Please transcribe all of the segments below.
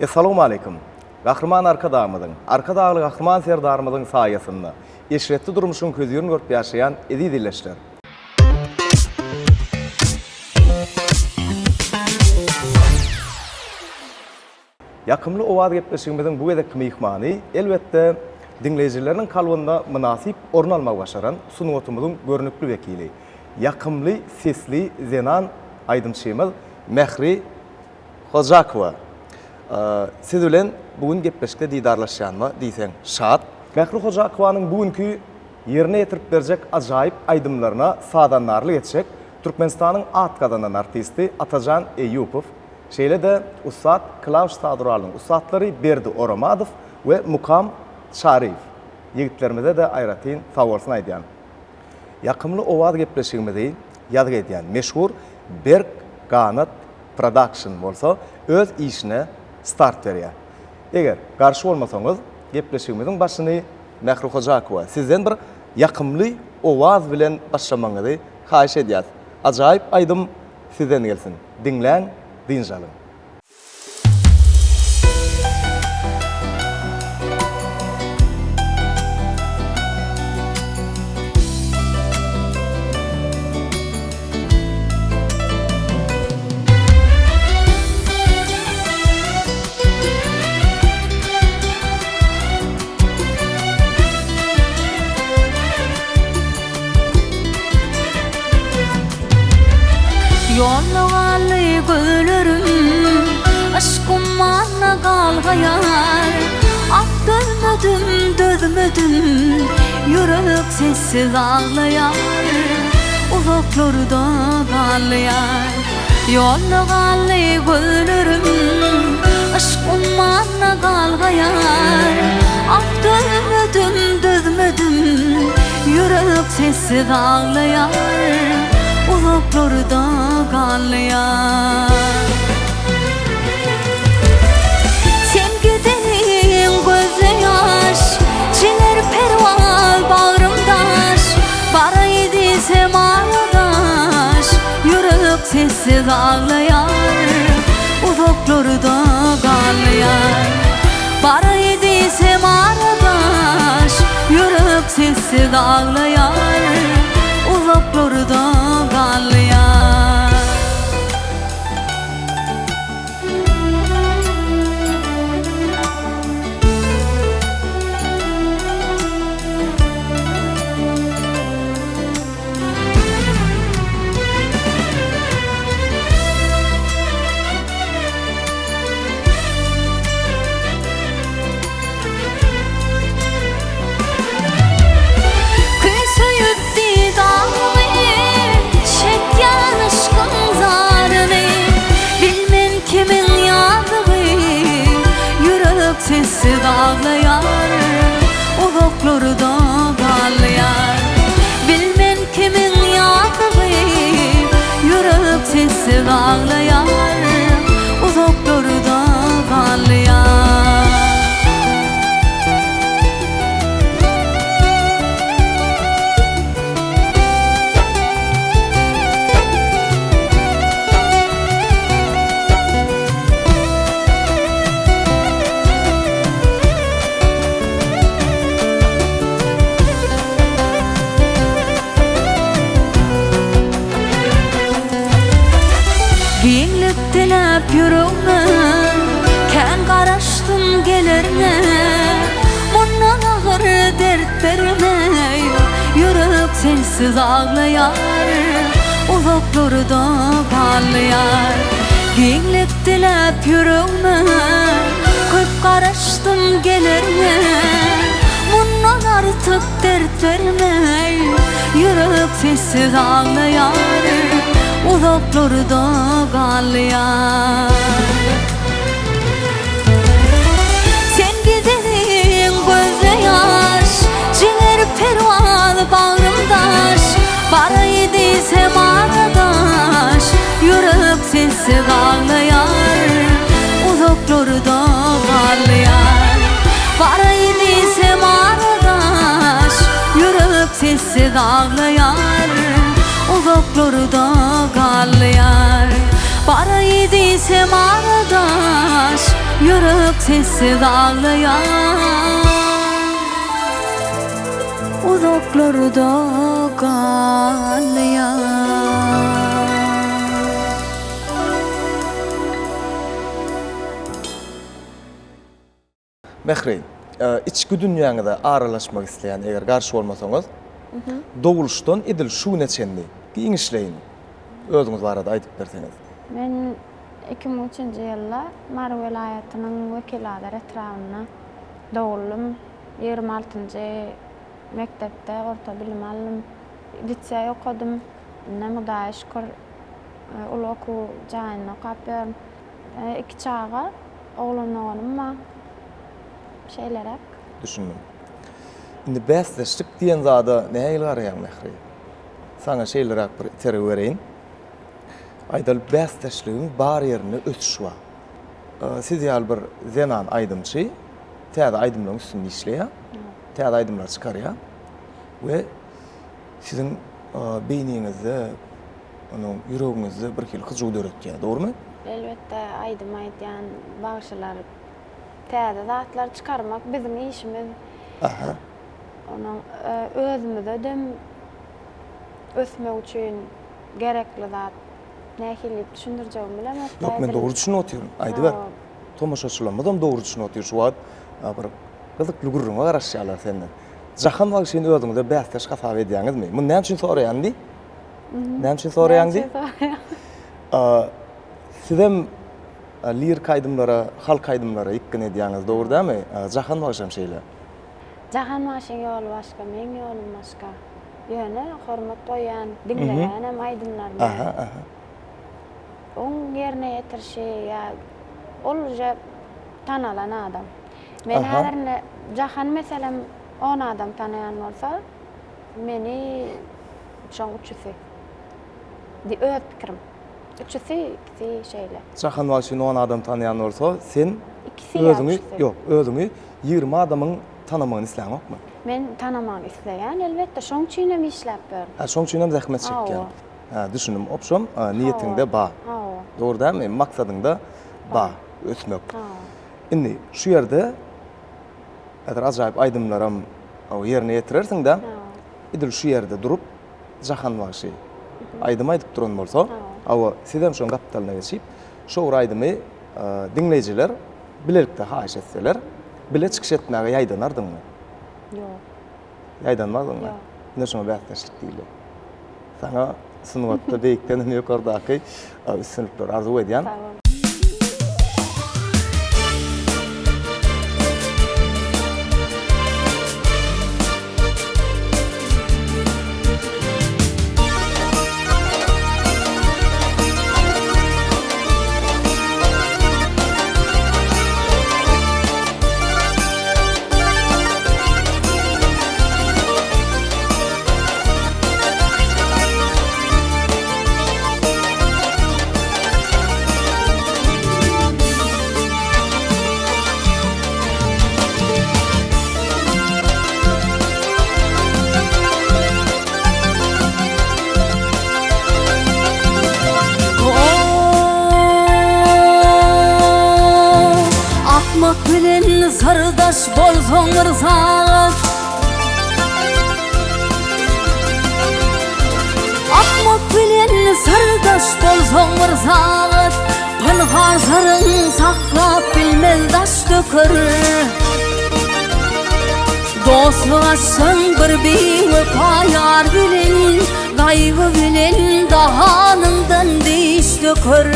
Essalawmaleýkim! Gahryman Arkadagymyzyň, Arkadagly Gahryman Serdarymyzyň saýasynda eşretli durmuşyň hözirini görüp ýaşaýan eziz ildeşler! Ýakymly owaz gepleşigimiziň bu gezekki myhmany, elbetde, diňleýjileriniň kalbynda mynasyp orun almagy başaran sungatymyzyň görnükli wekili, ýakymly sesli zenan aýdymçymyz Mähri Hojakowa. Siz bilen bu gün gepleşikde didarlaşýanyma diýseň şat. Mähri Hojakowanyň bu günki ýerine ýetirip berjek ajaýyp aýdymlaryna sazandarlyk etjek Türkmenistanyň at gazanan artisti Atajan Eýýupow, Şeýle-de ussat klawiş saz guralynyň ussatlary Berdi Oramadow we Mukam Çaryýew ýigitlerimize-de aýratyn sagbolsun aýdýan. Ýakymly owaz gepleşigimizi ýazgy edýän meşhur Berk Ganat Production bolsa öz işine start berýär. Eger garşy bolmasaňyz, gepleşigimiziň başyny Mähri Hojakowa sizden bir ýakymly owaz bilen başlamagyňyzy haýyş edýäs. Ajaýyp aýdym sizden gelsin. Diňläň, dynç alyň. Ýolda galdy gözlerim, Yşk ummanyna galgaýar. Ah, dözmedim, dözmedim, Ýürek sessiz aglaýar. Uzaklarda galýar. Ýolda galdy gözlerim, Yşk ummanyna galgaýar. Ah, dözmedim, dözmedim, Ýürek sessiz aglaýar, Uzaklarda galýar. Sen gideniň gözde ýaş, Çeler perwaz bagrym daş, Baraý diýsem aradaş, Ýürek sessiz aglaýar, Uzaklarda galýar. Baraý diýsem aradaş, Ýürek sessiz aglaýar, Uzaklarda galýar. Küýseýip didaryňy, Çekýän yşkyň zaryny, Bilmen kimiň ýazygy, Ýürek sessiz aglaýar, Uzaklarda galýar. Bilmen kimiň ýazygy, Ýürek sessiz aglaýar, Uzaklarda galýar. Giňlik diläp ýüregme, Kän garaşdym gelerňe. Mundan agyr dert berme, Ýürek sensiz aglaýar, Uzaklarda galýar. Giňlik diläp ýüregme, Köp garaşdym gelerňe. Mundan artyk dert berme, Ýürek sessiz aglaýar, Uzaklarda galýar. Sen gideniň gözde ýaş, Jiger perwaz, bagrym daş, Baraý diýsem aradaş. sessiz aglaýar, Uzaklarda galýar. Baraý diýsem aradaş, Ýürek sessiz aglaýar. Uzaklarda galýar. Mähri, içki dünýäňize aralaşmak isleýän eger garşy bolmasaňyz, doguluşdan edil şu güne çenli giňişleýin özüňiz barada aýdyp berseňiz. Men 2003-nji ýylda Mary welaýatynyň Wekilazar etrabynda doguldym. 26-njy mekdepde orta bilim aldym. Liseý okadym. Indem Hudaýa şükür uly okuw jaýynda okap ýörün. Iki çaga, oglan doganym bar. Şeýleräk. Düşündim. Indi bäsdeşlik diýen zada nähili garaýaň Mähri? Saňa şeýleräk bir itergi bereýin. Aýdaly bäsdeşligiň bar ýerinde ösüş bar. Siz ýaly bir zenan aýdymçy täze aýdymlaryň üstünde işleýär. Täze aýdymlar çykarýar we siziň beýniňizde Onuň ýüregiňizde bir hili hyjuw döretýär, dogrumy? Elbetde, aýdym aýdýan bagşylar täze zatlar çykarmak biziň işimiz. Aha. Onuň özümize-dem ösmek üçin gerekli zat. Nähili diýip düşündirjegimi bilemok. Ýok, men dogry düşünip otyryn. Aýdyber. Tomaşaçylarymyzam dogry düşünip otyr. Şu wagt bir gyzykly gürrüňe garaşýarlar senden. Jahan bagşyny özüňize bäsdeş hasap edýäňizmi? Muny näme üçin soraýan diý? Näme üçin soraýaň diý? Sizem lirik aýdymlara, halk aýdymlara ýykgyn edýäňiz, dogry dälmi? Jahan bagşam şeýle. Jahan bagşyň ýoly başga, meň ýolum başga. Ýöne hormat goýýan, diňleýänem aýdymlaryny. Aha, aha. Oň ýerine ýetirişi ýa ol uje tanalan adam. Men häzir indi Jahan meselem on adam tanaýan bolsa, meni Şoň üçüsi. Di öz pikirim. Üçüsi, ikisi şeýle. Jahan bagşyny on adam tanaýan bolsa, sen Ikisi ýa özüňi, üçüsi. ýok, özüňi 20 adamyň tanamagyny isläňokmy? Men tanamagyny isleýän, elbetde, şoň üçin hem işläp ýörün. Hä, şoň üçin hem zähmet çekýäň. Hawa. Hä, düşündim. Obşem, niýetiňde bar. Hawa. Dogry dälmi? Maksadyňda bar ösmek. Hawa. Indi şu ýerde häzir ajaýyp aýdymlaram ýerine ýetirersiň-dä. Hawa. Edil şu ýerde durup Jahan bagşy aýdym aýdyp duran bolsa, hawa, sizem şoň gapdalyna geçip, şo bir aýdymy diňleýjiler bilelikde haýyş etseler, bile çykyş etmäge ýaýdanardyňmy? Ýok. Ýaýdanmazdyňmy? Ýok. Ine şoňa bäsdeşlik diýilýär. Saňa sungatda beýikden hem ýokardaky üstünlikleri arzuw edýän. Sag bol. Akmak bilen syrdaş bolsaň bir sagat Akmak bilen syrdaş bolsaň bir sagat Pynhan syryň saklap bilmez daş döker. Dostluk açsaň bir biwepa ýar bilen, Gaýgy bilen dahanyňdan diş döker.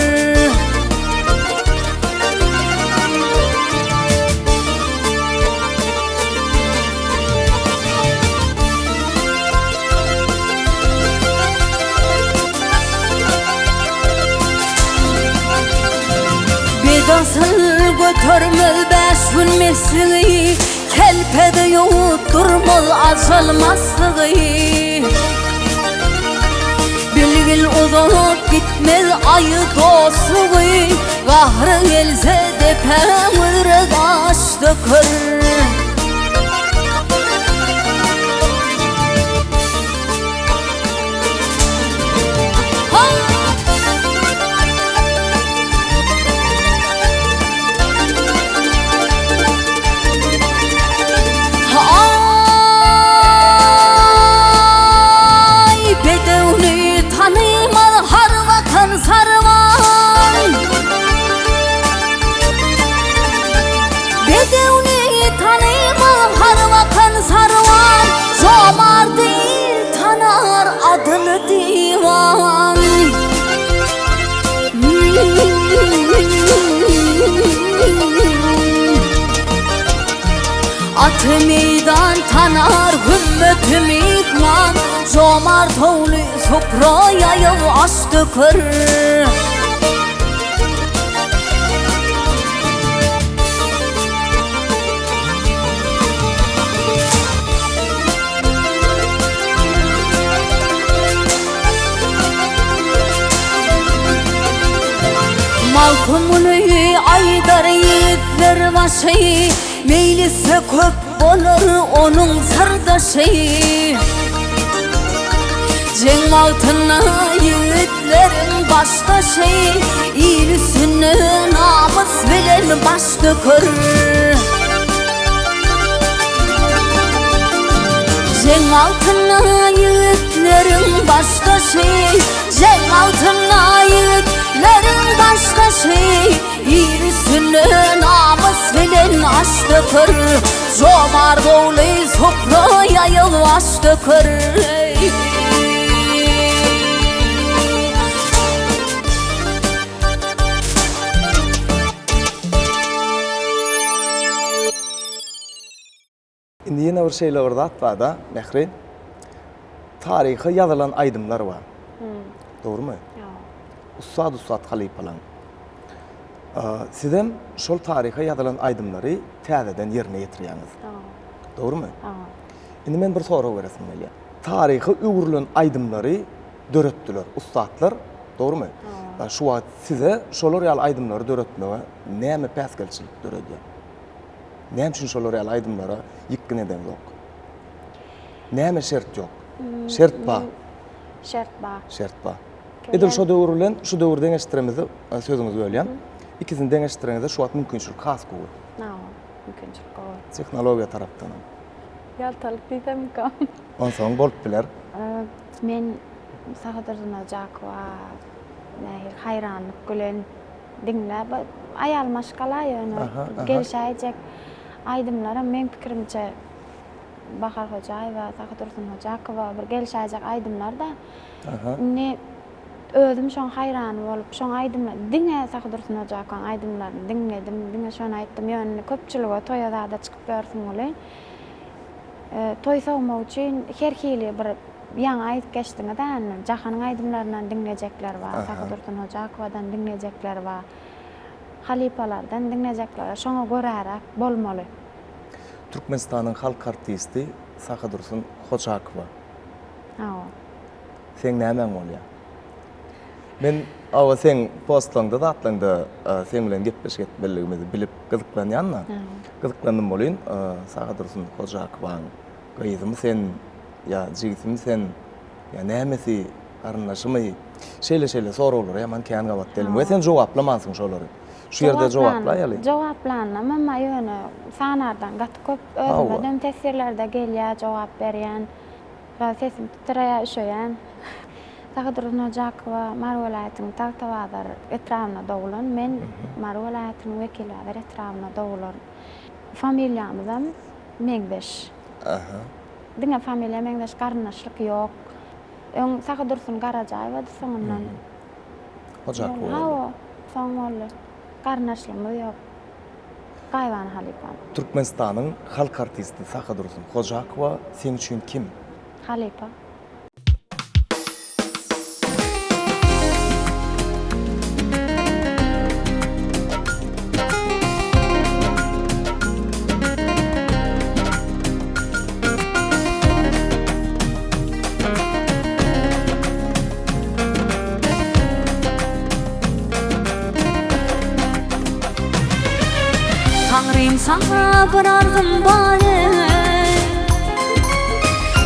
Bedasyl götermez bäş gün mesligi, Kelpede ýuwutdurmaz ajal maslygy. Bilgil uzak gitmez aýy dostlugy, Gahry gelse depäň üzre daş döker. adyl diwan. Aty meýdan tanar hümmeti myhman, Jomart ogly supra ýaýyp aş döker. Magtymguly aýdar ýigitler başy, Meýlisde köp bolar onuň syrdaşy. Jeň wagtynda ýigitleriň başdaşy, Il üstünde namys bilen baş döker. Jeň wagtynda ýigitleriň başdaşy, Jeň wagtynda ýigitleriň başdaşy, Il üstünde namys bilen aş döker. Jomart ogly supra ýaýyl baş döker. Indi ýene bir şeýle bir zat bar-da, Mähri. Taryha ýazylan aýdymlar bar. Dogrumy? Ussat-ussat halypalaň. Sizem şol taryha ýazylan aýdymlary täzeden ýerine ýetirýäňiz. Dogrumy? Indi men bir sorag beresim gelýär. Taryha öwrülen aýdymlary döretdiler ussatlar, dogrumy? Şu wagt size şolar ýaly aýdymlary döretmege näme päsgelçilik döredýär? Näme üçin şolar ýaly aýdymlara ýykgyn edeňzok? Näme şert ýok? Şert bar. Şert bar. Şert bar. Edil şo döwür bilen şu döwür deňeşdiremizde sözüňizi bölýän. Ikisini deňeşdireňizde şu wagt mümkinçilik has gowy. Hawa, mümkinçilik gowy. Tehnologiýa tarapdan hem. Ýaltalyk diýsemmikäm? Onsoň bolup biler. Men Sahy Durdynojakowa nähili haýranlyk bilen diňläp, aýal maşgala ýöne gelşäýjek aýdymlaram meň pikirimçe Bahar Hojaýewa, Sahy Dursunhojakowa bir gelşäýjek aýdymlar-da. Indi özüm şoň haýrany bolup, şoň aýdymlar diňe Sahy Dursunhojakowyň aýdymlaryny diňledim, diňe şony aýtdym. Ýöne indi köpçülige toýa zada çykyp ýörsüň welin, toý sowmak üçin her hili bir Ýaňy aýdyp geçdiňiz-ä indi, Jahanyň aýdymlaryndan diňlejekler bar, Sahydursun Hojakowadan diňlejekler bar, halypalardan diňlejekler bar, şoňa göräräk bolmaly. Türkmenistanyň halk artisti Sahydursun Hojakowa. Hawa. Seň nämäň bolýar? Men hawa seň postlaňda zatlaňda seň bilen gepleşik etmeliligimizi bilip gyzyklanýan-da. Gyzyklandym welin Sahydursun Hojakowaň Gyzymy sen, ýa jigisimi sen, ýa nämesi, garyndaşymy? Şeýle-şeýle soraglara ýaman kän gabat geldim we sen jogaplamansyň şolary. Şu ýerde jogaplaýaly. Jogaplandym emma ýöne sanardan gaty köp özümedem teswirlerde gelýär jogap berýän. Biraz sesim titreýär, üşeýän. Sahydurzun Hojakowa Mary welaýatynyň Tagtabazar etrabynda doglan. Men Mary welaýatynyň Wekilbazar etrabynda doglan. Familiýamyzam meňzeş. Aha. Diňe familiýa meňzeş, garyndaşlyk ýok. Öň Sahydursun Garajaýewady, soňundan Hojakow boldy. Hawa, soň boldy. Garyndaşlygymyz ýok. Gaýybana halypam. Türkmenistanyň halk artisti Sahydursun Hojakowa seň üçin kim? Halypa. Taňrym saňa bir arzym bar ey.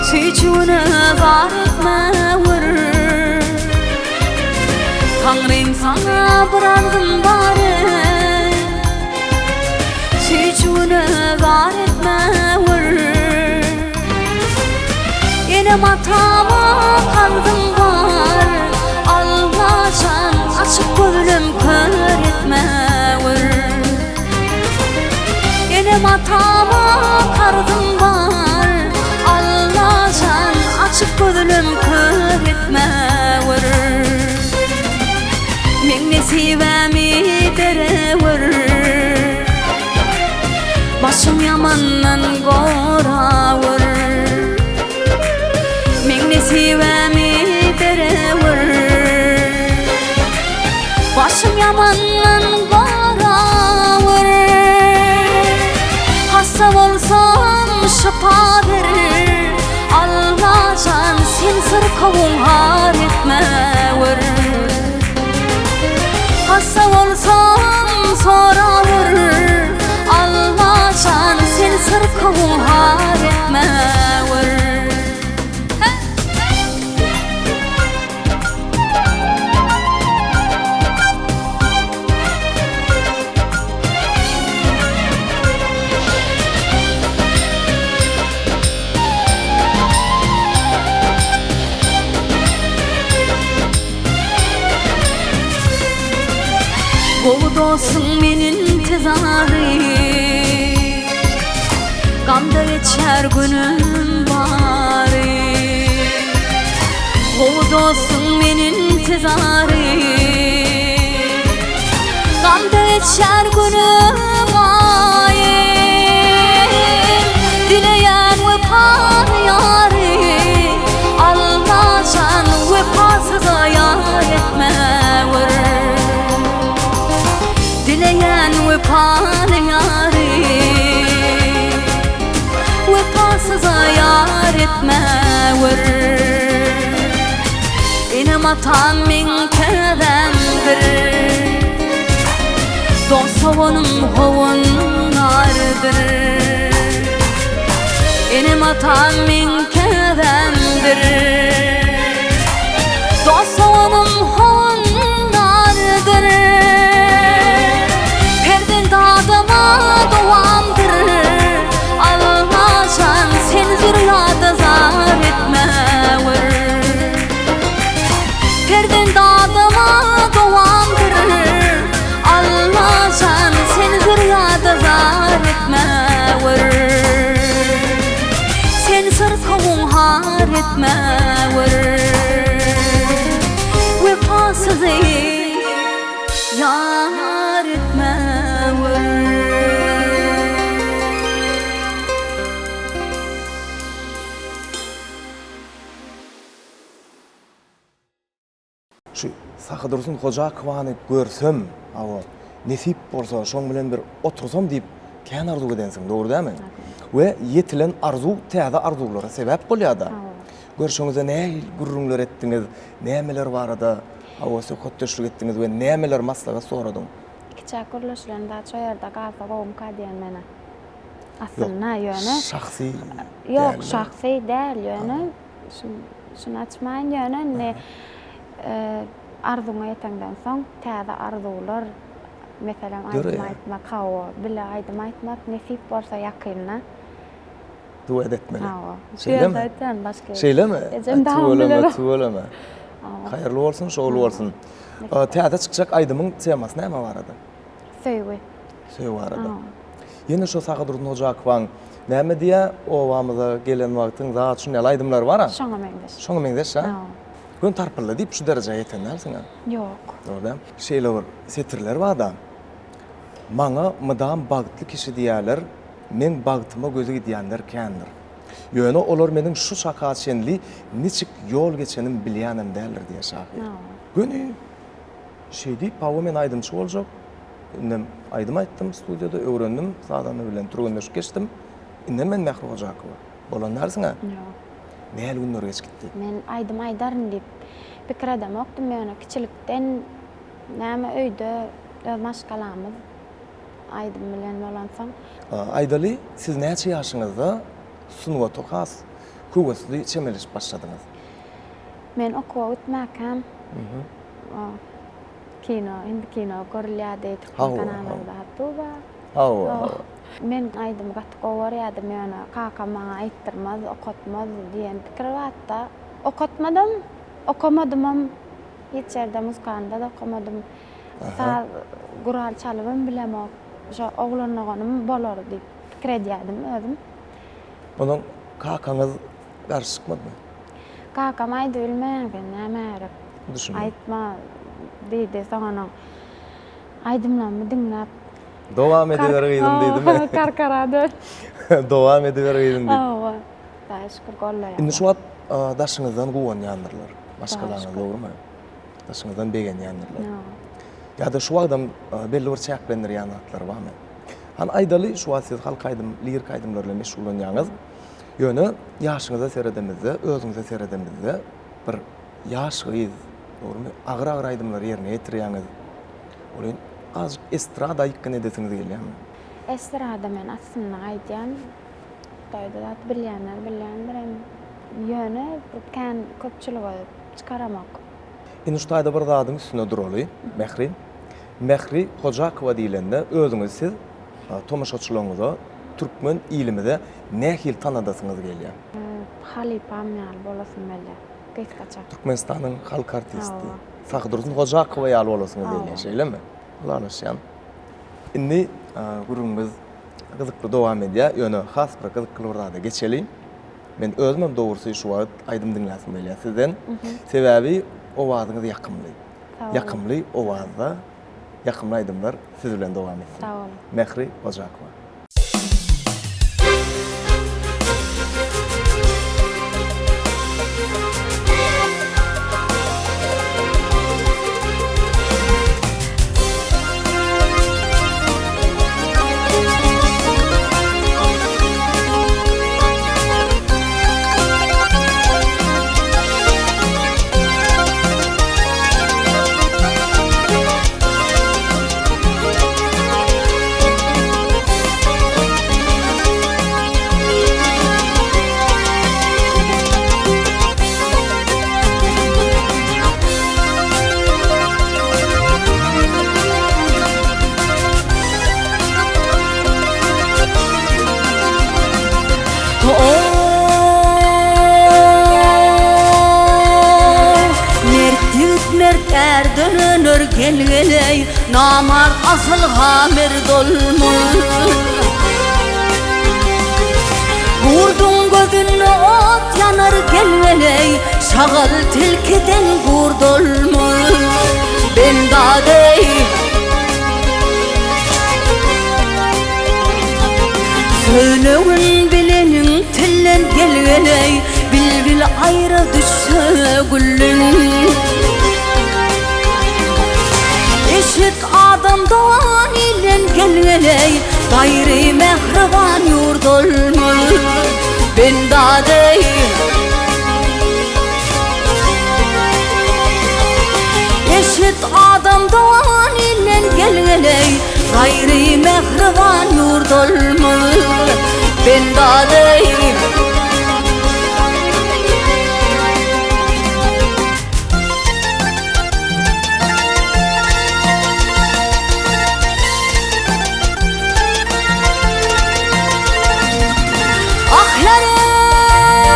Süýjügine zar etmäwür. Taňrym saňa bir arzym bar ey. Süýjügine zar etmäwür. Enem atama karzym bar. Allajan açyk gözlüm kör etmäwür. Enem atama karzym bar Allajan açyk gözlüm kör. Ýamandan gorawer. Hassa bolsam şypa ber. Allajan sen syrkawyň har etmäwer. Hassa bolsam sorawer. Allajan sen syrkawyň har etmäwer. Gowy dostuň men intizary Gamda geçer günüm bary Gowy dostuň men intizary Gamda geçer günüm aýym Dileýän wepaly ýary Allajan wepasyza ýar etmäwer Dileýän wepaly ýary Wepasyza ýar etmäwer Enem-atam meň käbämdir Dost-doganym howandardyr Enem-atam meň käbämdir Dost-doganym howandardyr Perzent adama dowamdyr Allajan sen zürýada zar etmäwer Perzent adama dowamdyr Allajan sen zürýada zar etmäwer Sen syrkawyň har etmäwer Wepasyzy ýar etmäwer. Şu Sahydursun Hojakowany görsem, hawa, nesip bolsa, şoň bilen bir otursam diýip kän arzuw edensiň, dogry dälmi? We ýetilen arzuw täze arzuwlara sebäp bolýar-da. Görşüňizde nähili gürrüňler etdiňiz, nämeler barada, hawa, söhbetdeşlik etdiňiz we nämeler maslahat soradyň? Ikiçäk gürleşilen zat şo ýerde galsa gowumyka diýen menä. Aslynda ýöne. Şahsy Ýok, şahsy däl ýöne. Şuny açmaýyn ýöne indi arzuwyňa ýeteňden soň täze arzuwlar, meselem aýdym aýtmak, hawa, bile aýdym aýtmak nesip bolsa ýakynda. Duet etmeli. Hawa. Şeýlemi? Aýtýan başga. Şeýlemi? Ejem dagam bilenok. Tüweleme, tüweleme. Haýyrly bolsun, şowly bolsun. Täze çykjak aýdymyň temasy näme barada? Söýgi. Söýgi barada. Ýene şo Sagadurdy Hojakowaň näme diýýä, obamyza gelen wagtyň zat şun ýaly aýdymlary bar-a. Şoňa meňzeş. Şoňa meňzeş-a? Göni tarpyldy diýip şu derejä ýeten dälsiň-ä? Ýok. Dogry däl. Şeýle bir setirler bar-da. Maňa mydam bagtly kişi diýýärler, meň bagtyma gözi gidýänler kändir. Ýöne olar meniň şu çaka çenli niçik ýol geçenim bilýänem däldir diýýär şahyr. Göni şeý diýip, hawa men aýdymçy boljak. Indem aýdym aýtdym studiýada, öwrendim, sazanda bilen türgenleşik geçdim. Indem men Mähri Hojakowa. Bolan dälsiň-ä? Ýok. Nähili günler geçip gitdi? Men aýdym aýdaryn diýip pikir edemokdym, ýöne kiçilikden näme öýde öz maşgalamyz aýdym bilen bolansoň. Aýdaly, siz näçe ýaşyňyzda sungata has höwesli çemeleşip başladyňyz? Men okuwa gitmäkäm Kino, hindi kino görülýärdi, türkmen kanallarda hatda. Hawa, hawa. Men aýdymy gaty gowy görýärdim, ýöne kakam maňa aýtdyrmaz, okatmaz diýen pikir bardy-da. Okatmadam, okamadymam, hiç ýerde muzykanda-da okamadym. Saz gural çalybam bilemok. Şo oglan doganym bolar diýip pikir edýärdim özüm. Ondan kakaňyz garşy çykmadymy? Kakam aýdybilmeýän sen nämä gerek. Düşündim. Aýtma diýdi. Soň onuň aýdymlarymy diňläp. Dowam ediber gyzym diýdimi? Karkara dön. Dowam ediber gyzym diýip. Hawa. Hudaýa şükür gollaýarlar. Indi şu wagt daşyňyzdan guwanýandyrlar. Maşgalaňyz dogrymy? Daşyňyzdan begenýändirler. Hawa. Ýa-da şu wagtam belli bir çäklendirýän zatlar barmy? Hany aýdaly, şu wagt siz halk aýdym, lirik aýdymlar bilen meşgullanýaňyz. Ýöne ýaşyňyza seredemizde, özüňize seredemizde bir ýaş gyz, dogrumy, agyr-agyr aýdymlary ýerine ýetirýäňiz. Welin azajyk estrada ýykgyn edesiňiz gelýärmi? Estrada men aslynda aýdýan, Hudaýda zat bilýänler bilýändir hem. Ýöne bir kän köpçülige çykaramok. Indi şu taýda bir zadyň üstünde duraly, Mähri. Mähri Hojakowa diýlende özüňizi siz tomaşaçylaryňyza, türkmen ilimize nähili tanadasyňyz gelýär? Halypam ýaly bolasym gelýär, gysgaça. Türkmenistanyň halk artisti Sahydursun Hojakowa ýaly bolasyňyz gelýär, şeýlemi? Ylalaşýan. Indi gürrüňimiz gyzykly dowam edýär, ýöne has bir gyzykly bir zada geçeli. Men özümem dogrusy şu wagt aýdym diňläsim gelýär sizden. Sebäbi owazyňyz ýakymly. Ýakymly owazda ýakymly aýdymlar siz bilen dowam etsin. Sag boluň. Mähri Hojakowa. Mert ýigit mert ärden öner gel-geleý, Namart asylha merd olmaz. Gurduň gözünde ot ýanar gel-geleý, Şagal tilkiden gurt olmaz. Bendadeý. Söýlegin bileniň tilden gelgeleý, Bilbil aýra düşse gülden. Eşek adam dogan ilden gelgeleý, Gaýry mähriban ýurt olmaz. Bendadeý. Eşit adam dogan ilden gelgeleý, Gaýry mähriban ýurt olmaz. Bendadeý. Ah hereý,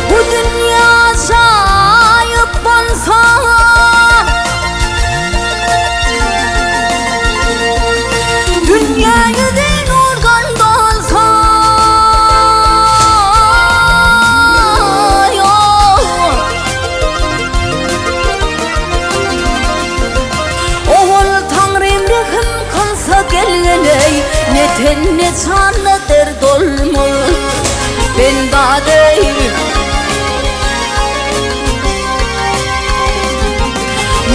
bu dünýe ajaýyp bolsa, Dünýe ýüzi nurdan dolsa, Owal Taňrym rehim kylsa gelgeleý, Ne ten ne janda dert olmaz, Bendadeý.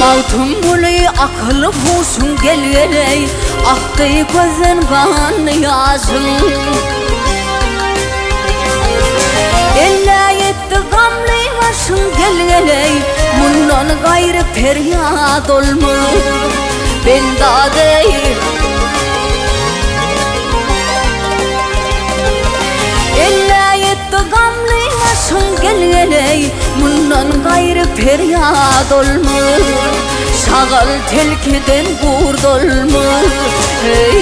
Magtymguly akyl huşuň gelgeleý, Akdy gözden ganly ýaşyň. Ellä ýetdi gamly başyň gelgeleý, Mundan gaýry perýat olmaz, Bendadeý. Ellä ýetdi gamly başyň gelgeleý, Mundan gaýry perýat olmaz, Şagal tilkiden gurt olmaz, Heý.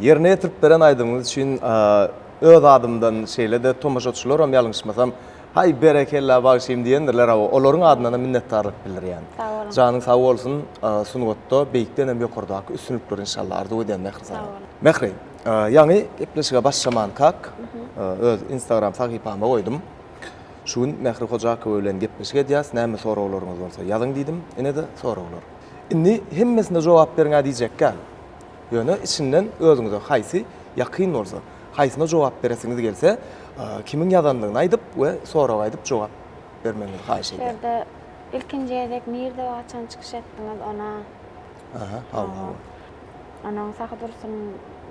Ýerine ýetirip beren aýdymyňyz üçin öz adymdan şeýle-de tomaşaçylaram ýalňyşmasam. Haý berekella bagşym diýendirler hawa olaryň adyndanam minnetdarlyk bildirýän. Sag boluň. Janyň sag bolsun sungatda beýikdenem ýokardaky üstünlikleri inşallah arzuw edýän Mähri Sag saňa. boluň. Mähri ýaňy gepleşige başlamankak öz instagram sahypama goýdum. Şu gün Mähri Hojakowa bilen gepleşik edýäs näme soraglaryňyz bolsa ýazyň diýdim inede soraglar. Indi hemmesine jogap beriňä diýjekgäl. Ýöne içinden özüňize haýsy ýakyn bolsa, haýsyna jogap beresiňiz gelse, kimiň ýazandygyny aýdyp we sorag aýdyp jogap bermegiňizi haýyş Şu edýän. ýerde ilkinji gezek nirde we haçan çykyş etdiňiz ona? Aha, hawa, hawa. Onuň Sahy Dursun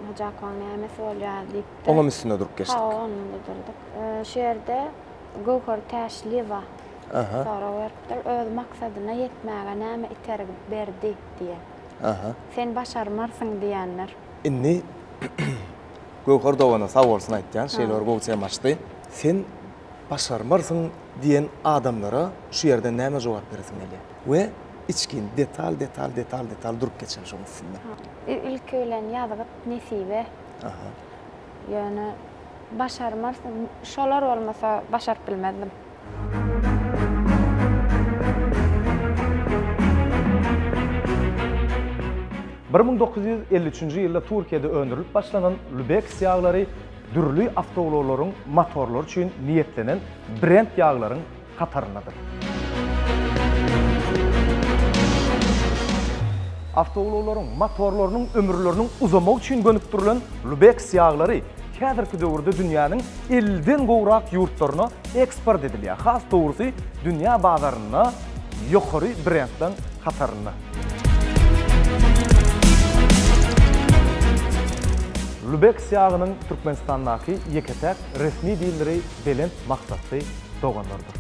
Hojakowyň nämesi bolýar diýipdir. Oňam üstünde durup geçdik. Hawa, onda durduk. Şu ýerde Göwher Täşliýewa sorag beripdir. Öz maksadyna ýetmäge näme itergi berdi diýen. Aha. Sen başarmarsyň diýenler. Indi Göwher dogana sag bolsun aýtýan, şeýle bir gowy tema açdy. Sen başarmarsyň diýen adamlara şu ýerden näme jogap beresiň gelýär? We içgin detal detal detal detal durup geçeli şoň üstünde. Ilki bilen ýazgyt nesibe. Aha. Ýöne başarmarsyň, şolar bolmasa başaryp bilmezdim. 1953-nji ýylda Türkiýede öndürilip başlanan Lubex ýaglary dürli awtoulaglaryň motorlary üçin niýetlenen brend ýaglaryň hataryndadyr. Awtoulaglaryň motorlarynyň ömürleriniň uzamagy üçin gönükdirilen Lubex ýaglary häzirki döwürde dünýäniň elliden gowrak ýurtlaryna eksport edilýär, has dogrusy dünýä bazarynda ýokary brendleň hatarynda. Lubex ýagynyň Türkmenistandaky ýeke-täk resmi dileri Belent maksatly doganlardyr.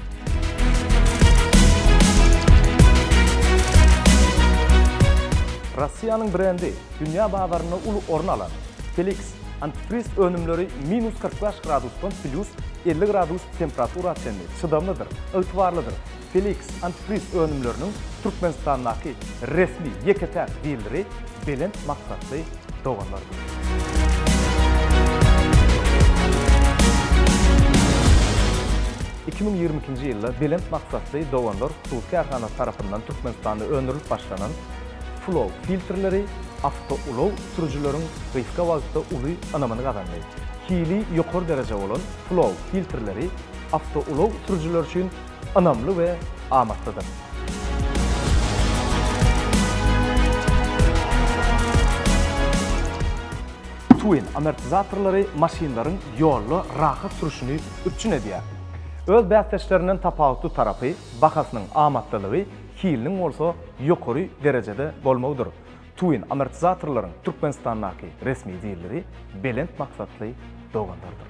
Russiýanyň brendi dünýä bazarynda uly orun alan Felix antifriz önümleri minus 45 gradusdan plýus 50 gradus temperatura çenli çydamlydyr, ygtybarlydyr. Felix antifriz önümleriniň Türkmenistandaky resmi ýeke-täk dileri Belent maksatly doganlardyr. 2022-nji ýylda Belent maksatly doganlar hususy kärhanasy tarapyndan Türkmenistanda öndürilip başlanan Flow filtrleri awtoulag sürüjileriň gysga wagtda uly ynamyny gazandy. Hili ýokary dereje bolan Flow filtrleri awtoulag sürüjileri üçin ynamly we amatlydyr. Twin amortizatorlary maşynlaryň ýolda rahat sürüşini üpjün edýär. Öz bäsdeşlerinden tapawutly tarapy bahasynyň amatlylygy, hiliniň bolsa ýokary derejede bolmagydyr. Twin amortizatorlaryň Türkmenistandaky resmi dileri Belent maksatly doganlardyr.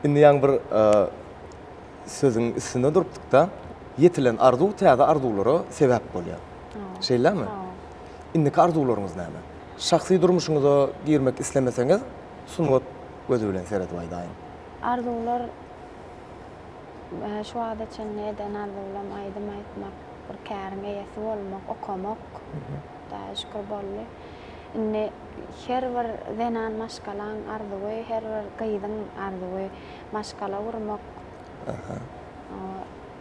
Indi ýaňy bir sözüň üstünde durupdykda, ýetilen arzuw täze arzuwlara sebäp bolýar. Şeýlemi? Indiki arzuwlaryňyz näme? Şahsy durmuşyňyza girmek islemeseňiz, sungat gözi bilen seredip aýdaýyň. Arzuwlar şu wagta çenli eden arzuwlam aýdym aýtmak, bir käriň eýesi bolmak, okamak. Hudaýa şükür boldy. Indi her bir zenan maşgalaň arzuwy, her bir gyzyň arzuwy maşgala gurmak.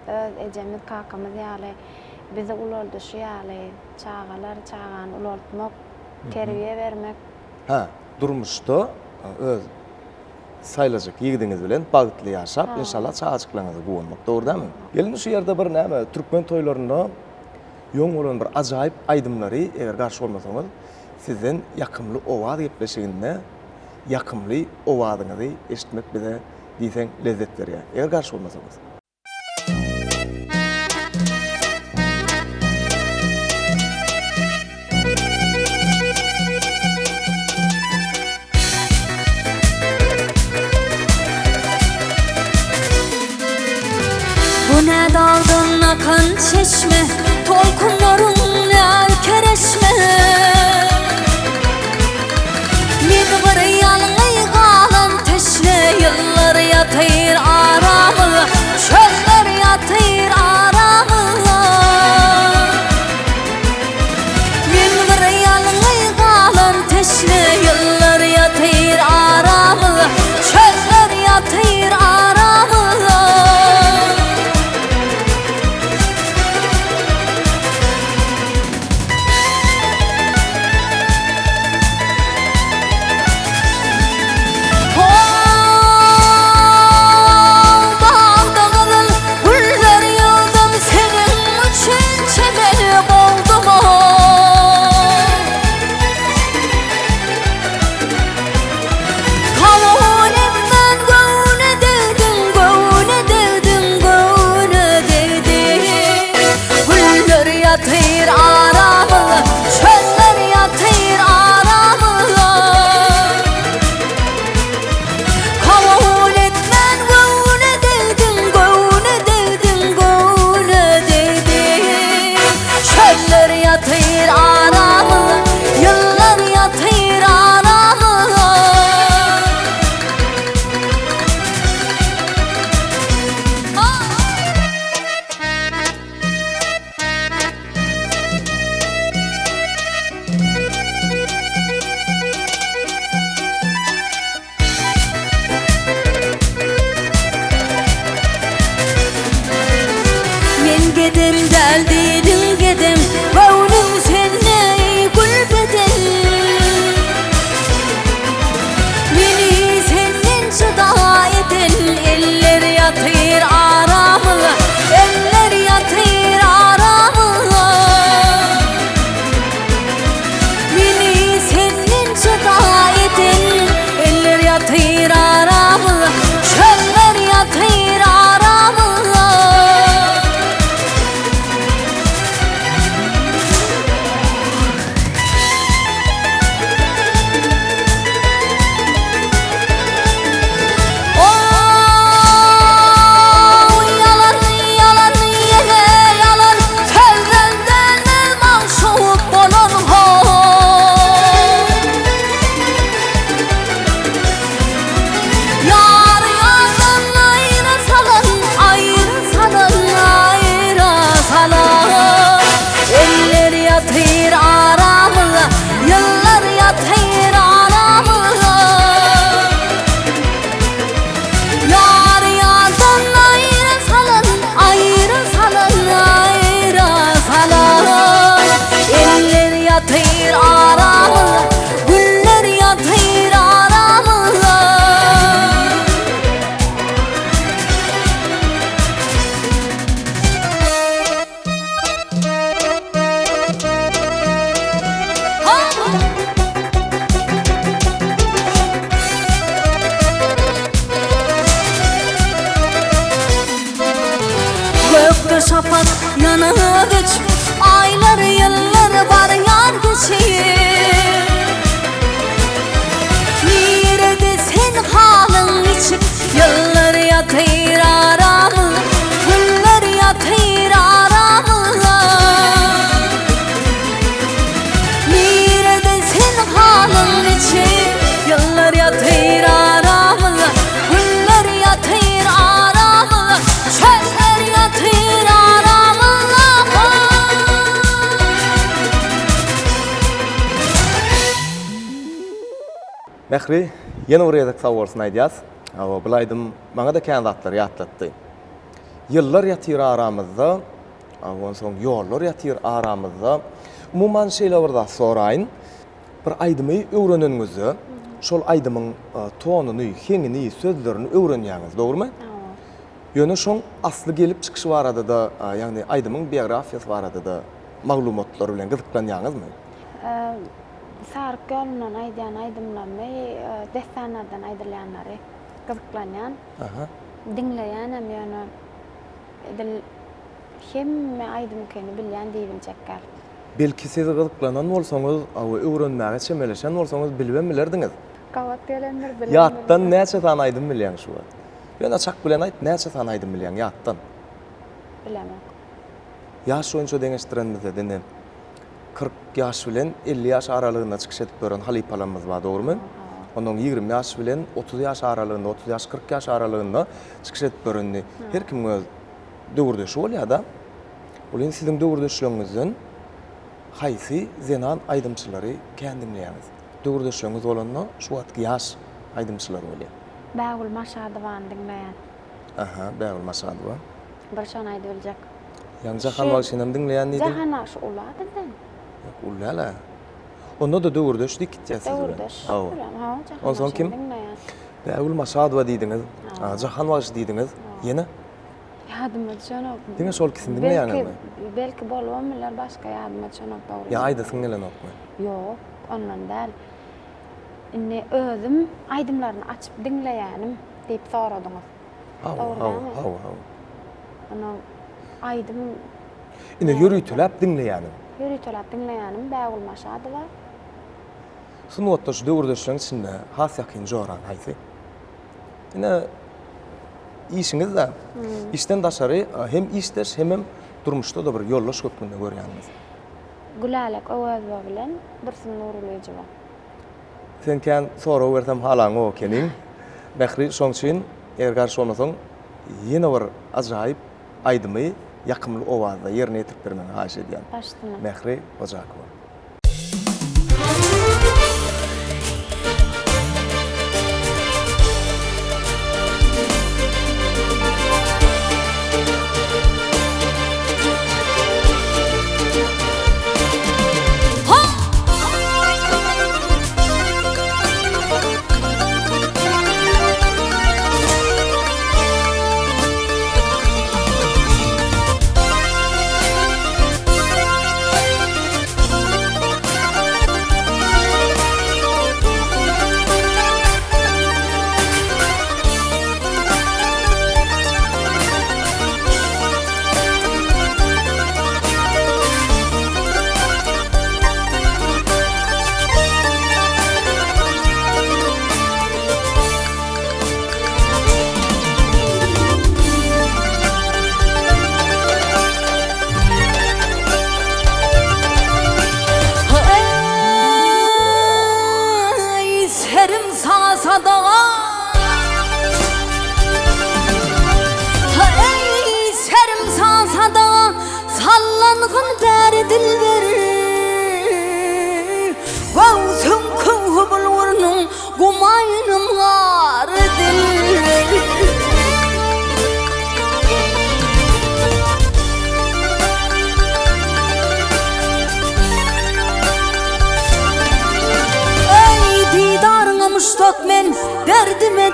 Öz ejemiz, kakamyz ýaly bizi ulaldyşy ýaly çagalar, çagany ulaltmak, terbiýe bermek. Hä, durmuşda öz saýlajak ýigidiňiz bilen bagtly ýaşap, inşallah çagajyklaryňyza guwanmak, dogry dälmi? Gelin şu ýerde bir näme, türkmen toýlarynda ýoň bolan bir ajaýyp aýdymlary, eger garşy bolmasaňyz, sizden ýakymly owaz gepleşiginde ýakymly owazyňyzy eşitmek bize diýseň lezzet berýär. Eger garşy bolmasaňyz. Bu ne dagdan akan çeşme, Tolkunlaryň ne kereşme. Men bir ýalňyz galan teşne, Ýyllar ýatyr aramyzda, Çöller ýatyr aramyzda. gedem däl diýdiň gedem, Göwnüm sende eý gül beden. Meni senden jyda eden eller ýatyr aramyzda, Eller ýatyr aramyzda. Meni senden jyda eden eller ýatyr aramyzda, Çöller ýatyr aramyzda. Ow, ýalan, ýalan, ýene ýalan, Sözden däldir magşuk bolan ho. Ýar ýardan aýra salan, aýra salan, aýra salan. Eller ýatyr aramyzda, ýyllar ýatyr aramyzda. Ýar ýardan aýra salan, aýra salan, aýra salan. Eller ýatyr aramyzda, güller ýatyr aramyzda. Gökde şapak ýanyp öçüp, Aýlar, ýyllar barýar geçip. Nirede sen halyň niçik, Ýyllar ýatyr aramyzda, Günler ýatyr aramyzda. Nirede sen halyň niçik, Ýyllar ýatyr aramyzda, Günler ýatyr aramyzda, Çöller ýatyr aramyzda. Mähri, ýene bir gezek sag bolsun aýdýas. Hawa, bul aýdym maňa-da kän zatlary ýatlatdy. Ýyllar ýatyr aramyzda, onsoň ýollar ýatyr aramyzda. Umuman şeýle bir zat soraýyn. Bir aýdymy öwreneniňizde, şol aýdymyň tonuny, heňini, sözlerini öwrenýäňiz, dogrumy? Hawa. Ýöne şoň asly gelip çykyşy barada-da, ýagny aýdymyň biografiýasy barada-da maglumatlar bilen gyzyklanýaňyzmy? Saryk ýolundan aýdýan aýdymlarymy, dessanlardan aýdylýanlary gyzyklanýan. Diňleýänem ýöne edil hemme aýdymkyny bilýän diýibiljek däl. Belki siz gyzyklanan bolsaňyz we öwrenmäge çemeleşen bolsaňyz bilibem bilerdiňiz. Gabat gelendir bilendir. Ýatdan näçe sany aýdym bilýäň şu wagt? Ýöne çak bilen aýt näçe sany aýdym bilýäň ýatdan? Bilemok. Ýaş boýunça deňeşdirenimizde indi 40 ýaş bilen 50 ýaş aralygynda çykyş edip ýören halypalarymyz bar, dogrumy? Onnoň 20 ýaş bilen 30 ýaş aralygynda, 30 ýaş, 40 ýaş aralygynda çykyş edip ýören her kimiň öz döwürdeşi bolýar-da. Ol indi siziň döwürdeşleriňizden haýsy zenan aýdymçylary kän diňleýäňiz? Döwürdeşleriňiz bolanda şu wagtky ýaş aýdymçylar bolýar. Bägül Maşadowany diňleýän. Aha, Bägül Maşadowa. Bir şony aýdybiljek. Ýaňy Jahan bagşynam diňleýän diýdiň. Jahan bagşy uly-a bizden. Ýok, uly däl-ä. Onda-da döwürdeş diýip gitýär siz bilen. Döwürdeş. Hawa. Hawa, Jahan Onsoň kim? bagşyny diňleýän. Bägül Maşadowa diýdiňiz. Jahan bagşy diýdiňiz. Ýene? Ýadyma düşenok. Diňe şol ikisini diňleýäňizmi? Belki, belki bolubam biler, başga ýadyma düşenok dogry. Ýa aýdasyň gelenokmy? Ýok, ondan däl. Indi özüm aýdymlaryny açyp diňleýänim diýip soradyňyz. Hawa, Dogry hawa, dälmi? hawa, hawa. Onuň aýdym Ine ýöriteläp diňleýänim. Ýöriteläp diňleýänim Bägül Maşadowa. Sungatda şu döwürdeşleriň içinde has ýakyn joraň haýsy? Ine işiňiz-de, işden daşary hem işdeş, hemem durmuşda-da bir ýoldaş hökmünde görýäniňiz. Gülälek Öwezowa bilen Dursun Nurulyjowa. Sen kän sorag bersem halaňok ekeniň. Mähri, şoň üçin eger garşy bolmasaň, ýene bir ajaýyp aýdymy ýakymly owazda ýerine ýetirip bermegiňi haýyş edýän. Baş üstüne. Mähri Hojakowa.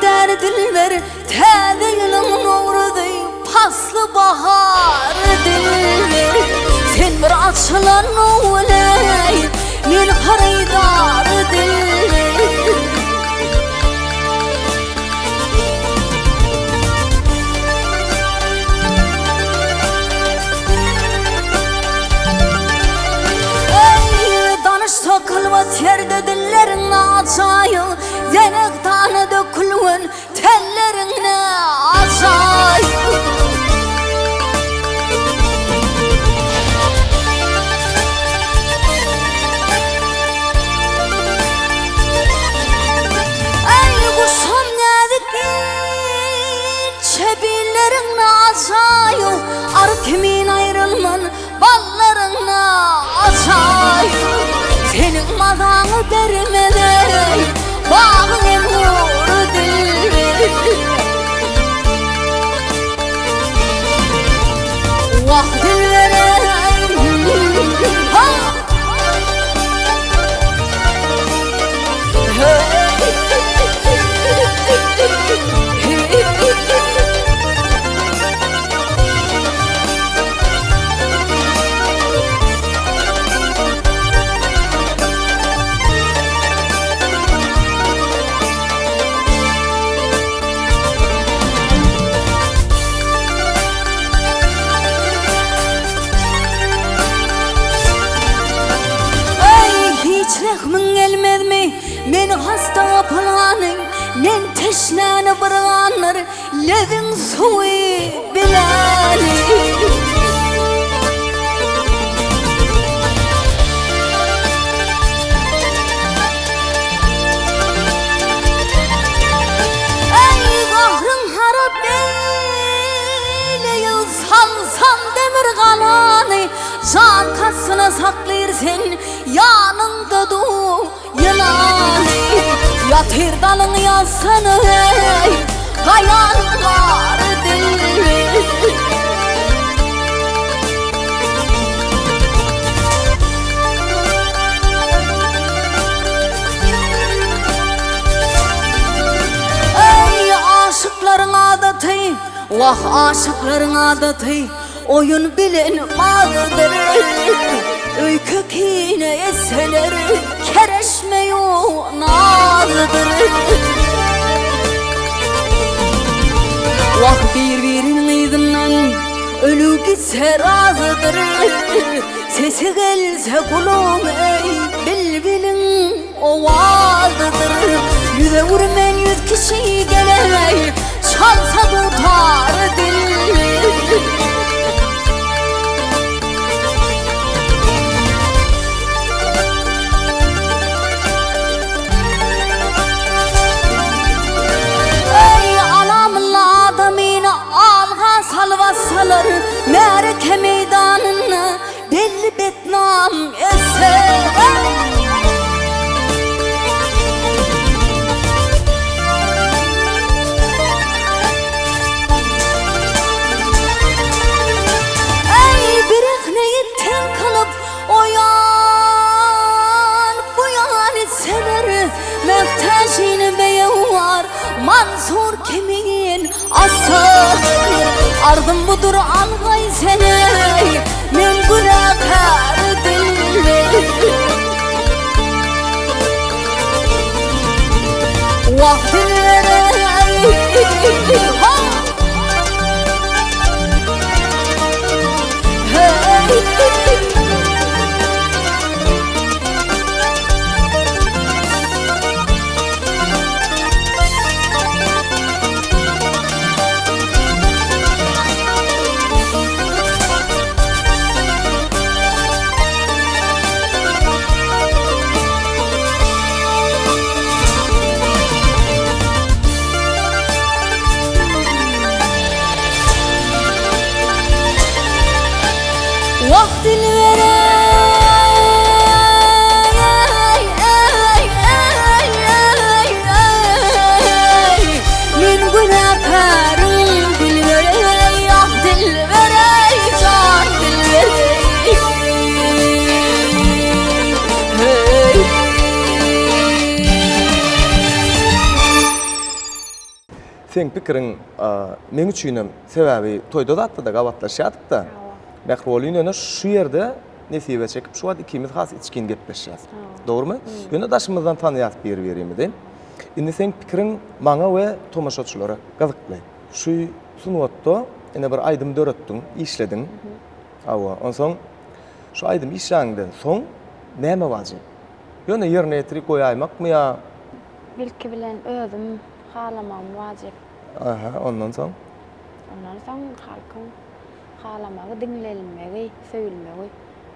däl dilber, Täze ýylyň nowruzy, pasly bahar dilber. Sen bir açylan nowleý, men hyrydar dilber. Eý, danyşsa kalba terde dilleriň ajaýyp, Zenehtana dökülgen telleriň ne ajaýyp. Eý, guşam näzik inçe billeriň ne ajaýyp, Ar kimin aýrylman ballaryň ne ajaýyp. Seniň mazaňy bermez eý, bagyň engury dilber. Wah dilber-eý, ha! Eý, hiç rehmiň gelmezmi, men hasta pylany, Men teşnäni bir gandyr, lebiň suwy biläni. Eý, gahryň harap eýleýil, salsam demir galany, Jan kastyna saklyr sen, ýanyňda dur ýylany. Ýatyr dalyň ýazsana eý, gaýanyň bar dilli. Eý, aşyklaryň adaty, wah, aşyklaryň adaty, Oýun bilen bagdyr, Öýke-kine etseler, Kereşme-ýu nazdyr. Wah, bir-biriniň yzyndan Ölüp gitse razydyr, Sesi gelse gulagyň, eý, bilbiliň owazydyr. Ýüze urmen ýüz kişi geleý, Çalsa dutar dilli. Eý, alamylla adamyny alga salyp atsalar, Märeke meýdanynda Belli betnam eser. Eý, birehneýi ten kylyp, o ýan, bu ýan itseler, Möhtäjini beýewar, Mansur kimin Asyl arzym budur algaý sen eý, Men günäkär dilli. Wah dilber eý, ha! Hey! Wah dilber Men günäkäriň dilber eý ah dilber eý jan dilber eý hey. Seň pikiriň meň üçinem sebäbi toýda zatda-da gabatlaşýardyk-da. Mähri Welin ýöne şu ýerde nesibe çekip şu wagt ikimiz has içgin gepleşýäs. Dogrumy? Ýöne daşymyzdan tanaýas bir-birimizi. Indi seň pikiriň maňa we tomaşaçylara gyzykly. Şu sungatda ine bir aýdym döretdiň, işlediň. Hawa, onsoň şu aýdymy işläniňden soň näme wajyp? Ýöne ýerine ýetirip goýaýmakmy ýa? Ilki bilen özüm halamagym wajyp. Aha, ondan soň? Ondan soň halkyň halamagy, diňlenilmegi, söýülmegi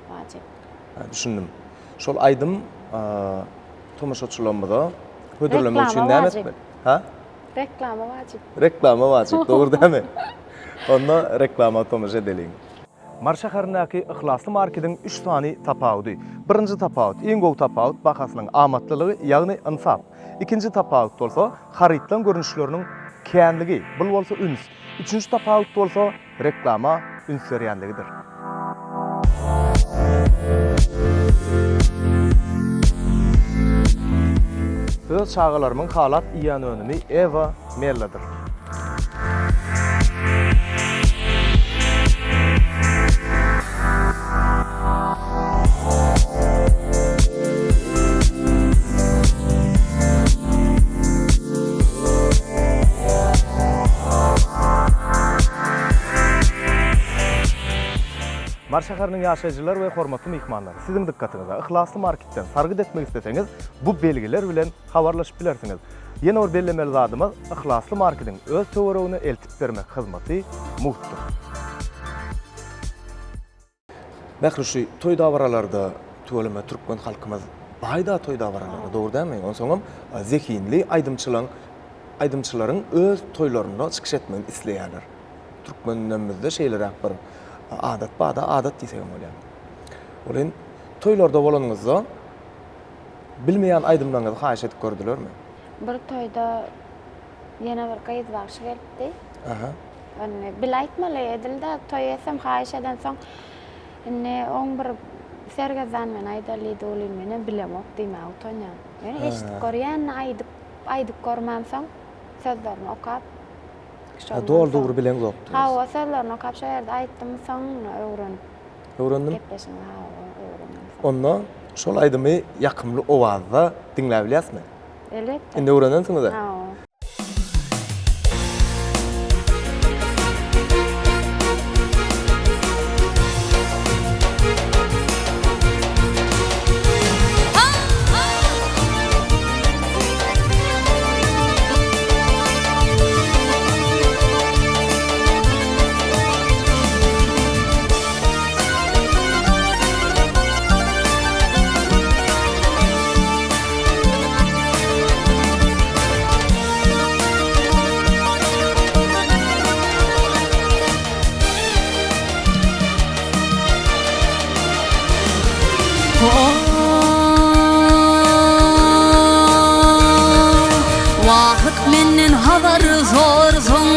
wajyp. Ha, düşündim. Şol aýdym tomaşaçylarymyza hödürlemek üçin näme etmeli? Ha? Reklama wajyp. Reklama wajyp, dogry dälmi? Onda reklama tomaşa edeliň. Mary şäherindäki Yhlasly markediň üç sany tapawudy. Birinji tapawut, iň gowy tapawut bahasynyň amatlylygy, ýagny ynsap. Ikinji tapawut bolsa, harytlaryň görnüşleriniň känligi, bul bolsa üns. Üçünji tapawut bolsa, reklama üns berýänligidir. Öz çagalarymyň halap iýýän önümi Ewa Melladyr. Mary şäheriniň ýaşaýjylary we hormatly myhmanlar, siziň dykgatyňyza Yhlasly marketden sargyt etmek isleseňiz, bu belgiler bilen habarlaşyp bilersiňiz. Ýene bir bellemeli zadymyz, Yhlasly marketiň öz töweregine eltip bermek hyzmaty mugtdur. Mähri şu toý dabaralarda tüweleme türkmen halkymyz baýda toý dabaralara dogry dälmi? Onsoňam zehinli aýdymçylaň aýdymçylaryň öz toýlarynda çykyş etmegini isleýärler. Türkmenlerimizde şeýleräk bir adat barda adat diýsegem bolýar. Welin toýlarda bolanyňyzda bilmeýän aýdymlaryňyzy haýyş edip gördülermi? Bir toýda ýene bir gyz bagşy gelipdi. Aha. Indi bile aýtmaly edil-de toý etsem haýyş edensoň indi oň bir sergezdan men aýdaly diýdi welin menem bilemok diýmäge utanýan. Ýöne eşidip görýän aýdyp aýdyp görmänsoň sözlerini okap Ha doly dogry bileňzokdyňyz. Hawa sözlerini okap şo ýerde aýtdym soň öwrenip. Öwrendim. Gepleşiň hawa öwrendim. Onda şol aýdymy ýakymly owazda diňläbilýäsmi? Elbetde. Indi öwrenensiňiz-ä? Hawa. Wagt menden habar sorsaň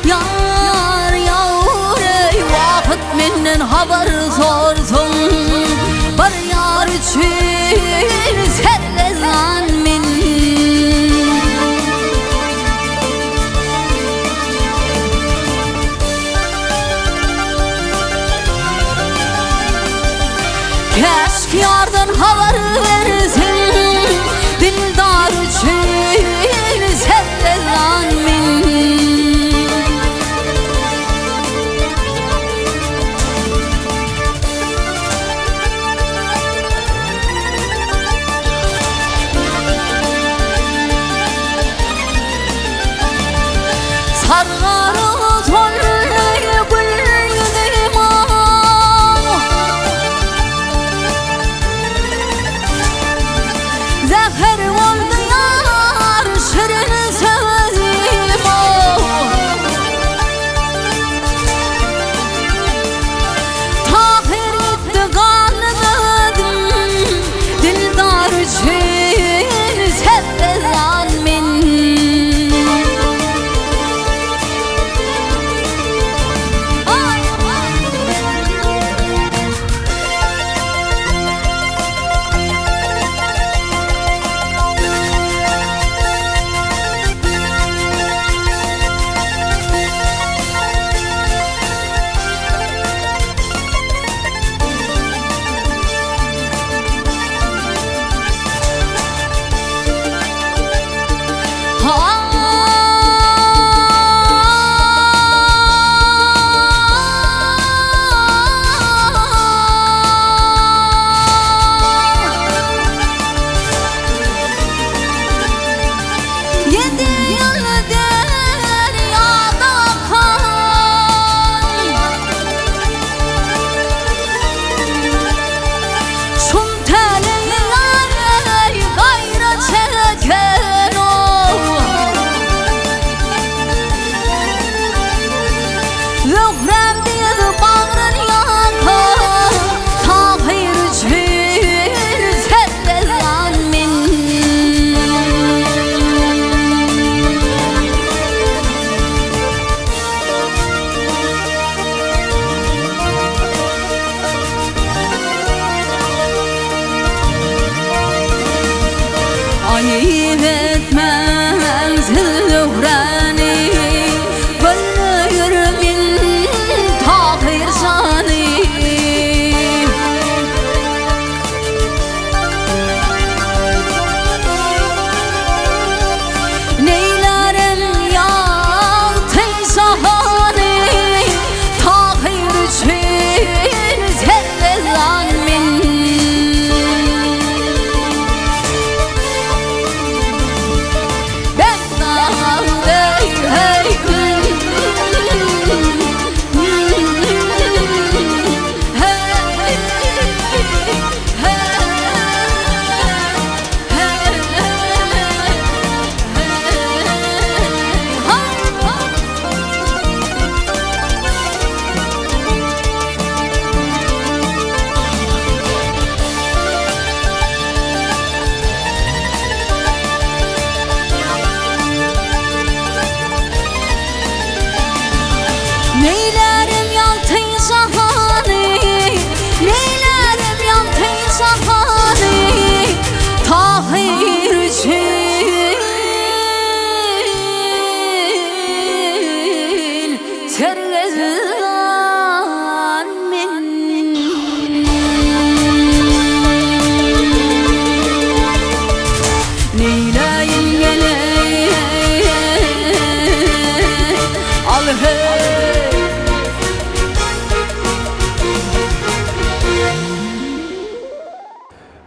Ýar ýar eý wagt menden habar sorsaň Bir ýar üçin sergezdan men. Käşki ýardan habar berseň, Dildar üçin sergezdan men.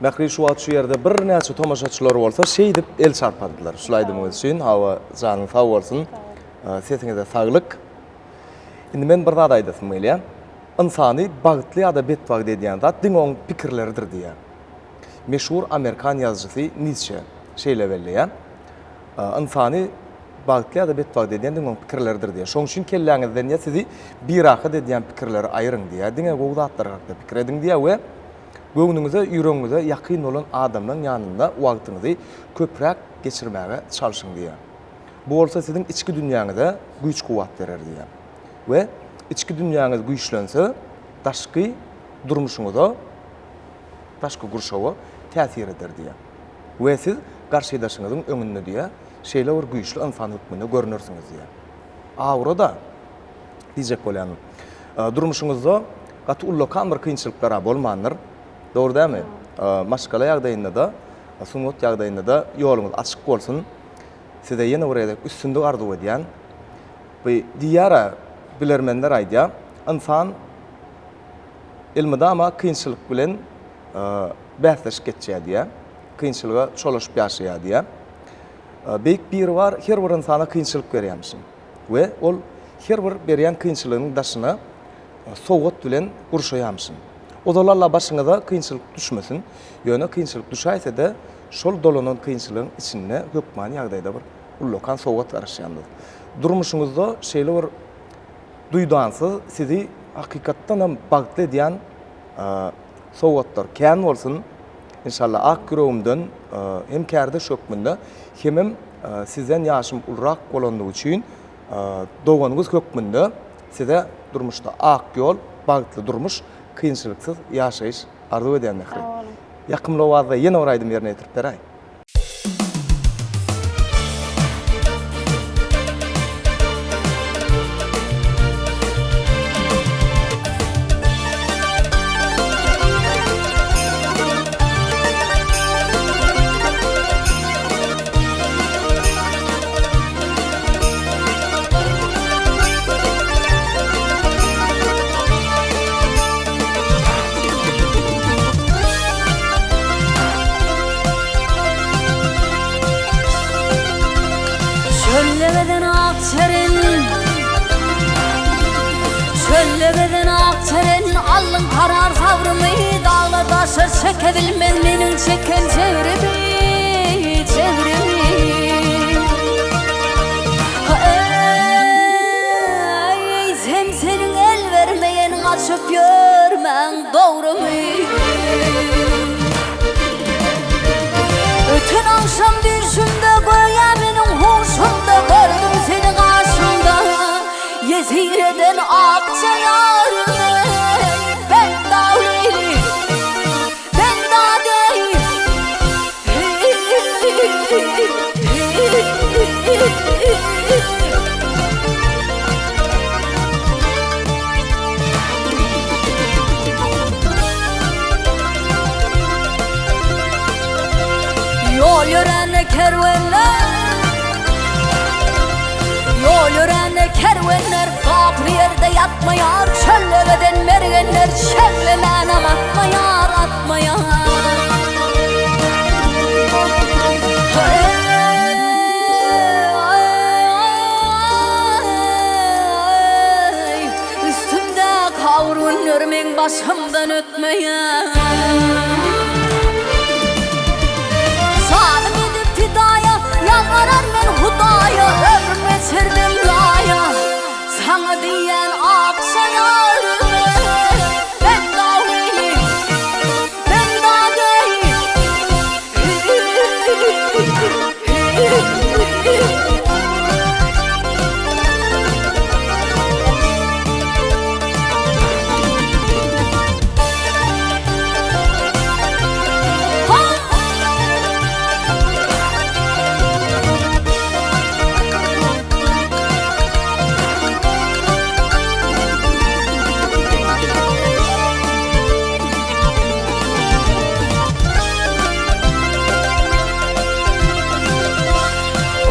Mähri şu wagt şu ýerde birnäçe tomaşaçylar bolsa şeýdip el çarpardylar şul aýdymyňyz üçin. Hawa, janyň sag bolsun. Sesiňize saglyk. Indi men bir zat aýdasym gelýär. Ynsany bagtly ýa-da betbagt edýän zat diňe oň pikirleridir diýýär. Meşhur amerikan ýazyjysy Nitsşe şeýle belleýär. Ynsany bagtly ýa-da betbagt edýän diňe oň pikirleridir diýýär. Şoň üçin kelläňizden ýa sizi birahat edýän pikirleri aýyryň diýýär. Diňe gowy zatlar hakda pikir ediň diýýär we göwnüňize, ýüregiňize ýakyn bolan adamlaň ýanynda wagtyňyzy köpräk geçirmäge çalşyň diýýär. Bu bolsa siziň içki dünýäňize güýç-kuwwat berer diýýär. We içki dünýäňiz güýçlense, daşky durmuşyňyza, daşky gurşawa täsir eder diýýär. We siz garşydaşyňyzyň öňünde diýýär, şeýle bir güýçli ynsan hökmünde görnersiňiz diýýär. Aura-da diýjek bolýanym. Durmuşyňyzda gaty ullakan bir kynçylyklar-a bolmandyr. Dogry dälmi? Maşgala ýagdaýynda-da, sungat ýagdaýynda-da ýoluňyz açyk bolsun. Size ýene bir gezek üstünlik arzuw edýän. Bu diýýär-ä, bilermenler aýdýar, ynsan elmydama kynçylyk bilen bäsleşik geçýär diýýär. Kynçylyga çolaşyp ýaşaýar diýýär. Beýik Biribar her bir ynsana kynçylyk berýärmişin. We ol her bir berýän kynçylygynyň daşyna sowgat bilen gurşaýarmyşyn. Ozal Alla başyňyza kynçylyk düşmesin, ýöne kynçylyk düşäýse-de, şol dolanan kynçylygyň içinde hökmany ýagdaýda bir ullakan sowgat garaşýandyr. Durmuşyňyzda şeýle bir duýdansyz sizi hakykatdanam bagtly edýän sowgatlar kän bolsun. Inşallah ak ýüregimden hem kärdeş hökmünde hemem sizden ýaşym ulurak bolandygy üçin doganyňyz hökmünde size durmuşda ak ýol, bagtly durmuş, kynçylyksyz ýaşaýyş arzuw edýän Mähri. Sag boluň. Ýakymly owazda ýene bir aýdym ýerine ýetirip beräý. Çölde gezen ak çeren Çölde gezen ak çeren Aldyň karar sabrymy Daglar daşlar çeke bilmez Meniň çeken jebrimi Jebrimi Eý sen seniň el bermeýen Gaçyp ýörmäň dogrymy Öten agşam düýşümde göýä meniň huşumda gördüm seni gaşymda ýesir eden akja ýarymy Benda Leýli Benda deý Ýol ýörände kerwenler Ýol ýörände kerwenler Gapyl ýerde ýatmaýar Çölde gezen mergenler Şerlemänam atmaýar Atmaýar Eý, üstümdäki agyr günler meň başymdan ötmeýär. Janym edip pidaýa, ýalbarar men Hudaýa, ömrüm geçirdim zaýa. Saňa diýýän akja ýarym, benda weli, benda deý.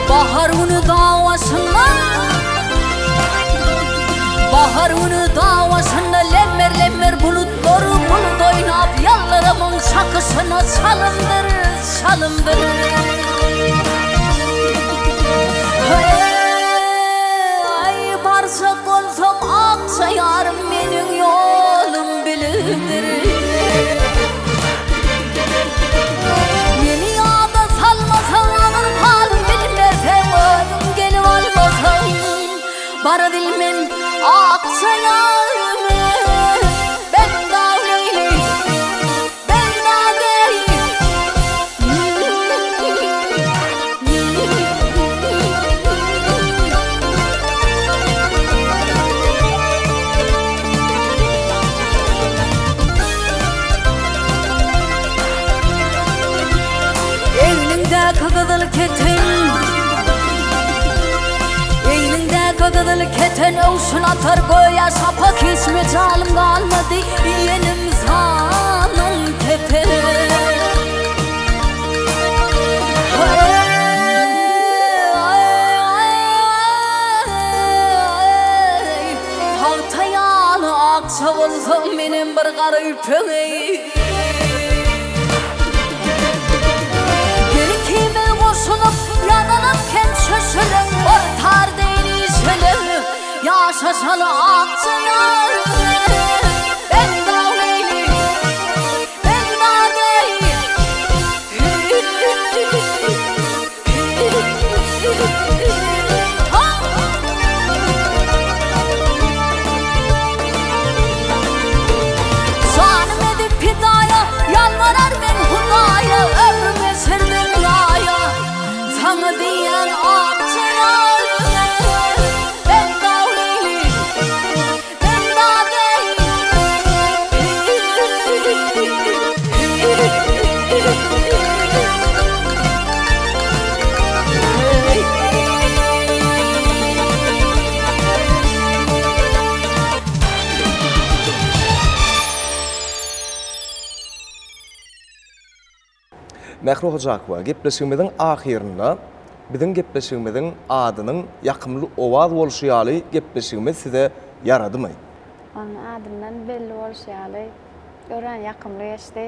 Bahar güni dag başynda Bahar güni dag başynda Lemmer-lemmer bulutlar Bulut oýnap ýaldyramyň çaky. Çakyşyna çalymdyr, çalymdyr. Heý, barjak bolsam akja ýarym meniň ýolum bilidir. Meni ýada salmasaň agyr halym bilmeseň özüň gelip almasaň bara bilmen akja ýarym. Ben dawleýli, ben dadeýi. Egniňdäki gyzyl keten Egniňdäki gyzyl keten öwşün atar göýä şapak Hiç mejalym galmady iýenim sanan keten Pagta ýaly akja bolsam menem bir gara ýüpegeý. Gel ikimiz goşulyp ýazalyp kem çöşülik bir tar deýin işelim ýaşaşaly akja ýar. Ben dawleýli, ben dadeý. Janym edip pidaýa, ýalbarar men Hudaýa, Ömrüm geçirdim zaýa, saňa diýýän akja ýar. Ben dawlili, ben dadeý. Mähri Hojakowa, gepleşigimiziň ahyrynda biziň gepleşigimiziň adynyň ýakymly owaz bolşy ýaly gepleşigimiz size ýaradymy? Onuň adyndan belli bolşy ýaly örän ýakymly geçdi.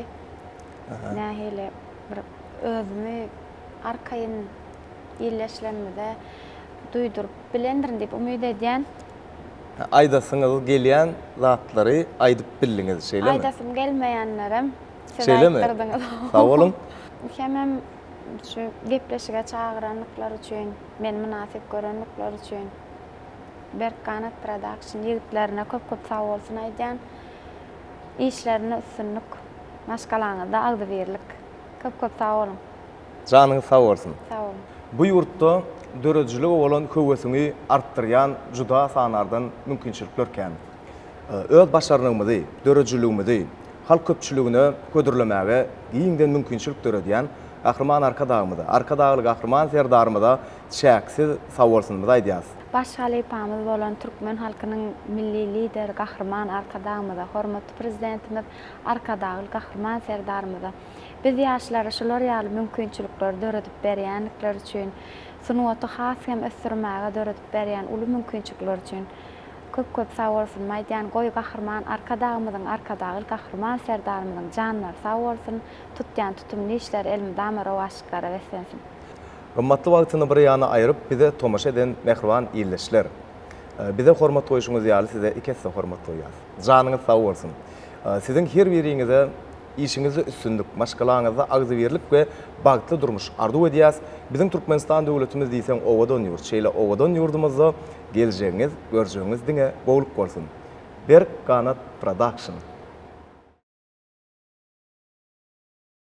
Nähili bir özümi arkaýyn illeşilenimize duýduryp bilendirin diýip umyt edýän. Aýdasyňyz gelýän zatlary aýdyp bildiňiz, şeýlemi? Aýdasym gelmeýänlerem siz aýtdyrdyňyz. Sag boluň. Hemem şu gepleşige çagyrandyklary üçin, meni mynasyp görendikleri üçin Berk Ganat Production ýigitlerine köp-köp sagbolsun aýdýan. Işlerinde üstünlik, maşgalaňyzda agzybirlik. Köp-köp sag boluň. Janyňyz sag bolsun. Sag boluň. Bu ýurtda döredijilige bolan höwesiňi artdyrýan juda sanardan mümkinçilikler kän. Öz başarnygymyzy, döredijiligimizi halk köpçüligine hödürlemäge giňden mümkinçilik döredýän Gahryman Arkadagymyza, Arkadagly Gahryman Serdarymyza çäksiz sagbolsunymyzy aýdýarys. Baş halypamyz bolan türkmen halkynyň Milli Lideri Gahryman Arkadagymyza, hormatly Prezidentimiz Arkadagly Gahryman Serdarymyza biz ýaşlara şular ýaly mümkinçilikleri döredip berýändikleri üçin, sungaty has hem ösdürmäge döredip berýän uly mümkinçilikler üçin köp-köp sagbolsunymy aýdýan. Goý, Gahryman Arkadagymyzyň, Arkadagly Gahryman Serdarymyzyň janlary sag bolsun, tutýan tutumly işleri elmydama rowaçlyklara beslensin! Gymmatly wagtyny bir ýana aýryp bize tomaşa eden mähriban ildeşler! Bize hormat goýşuňyz ýaly size iki esse hormat goýýas. Janyňyz sag bolsun! Siziň her biriňize işiňizde üstünlik, maşgalaňyzda agzybirlik we bagtly durmuş arzuw edýäs. Biziň Türkmenistan döwletimiz diýseň owadan ýurt. Şeýle owadan ýurdumyzda geljegiňiz, görjegiňiz diňe gowluk bolsun! Berk Ganat Production.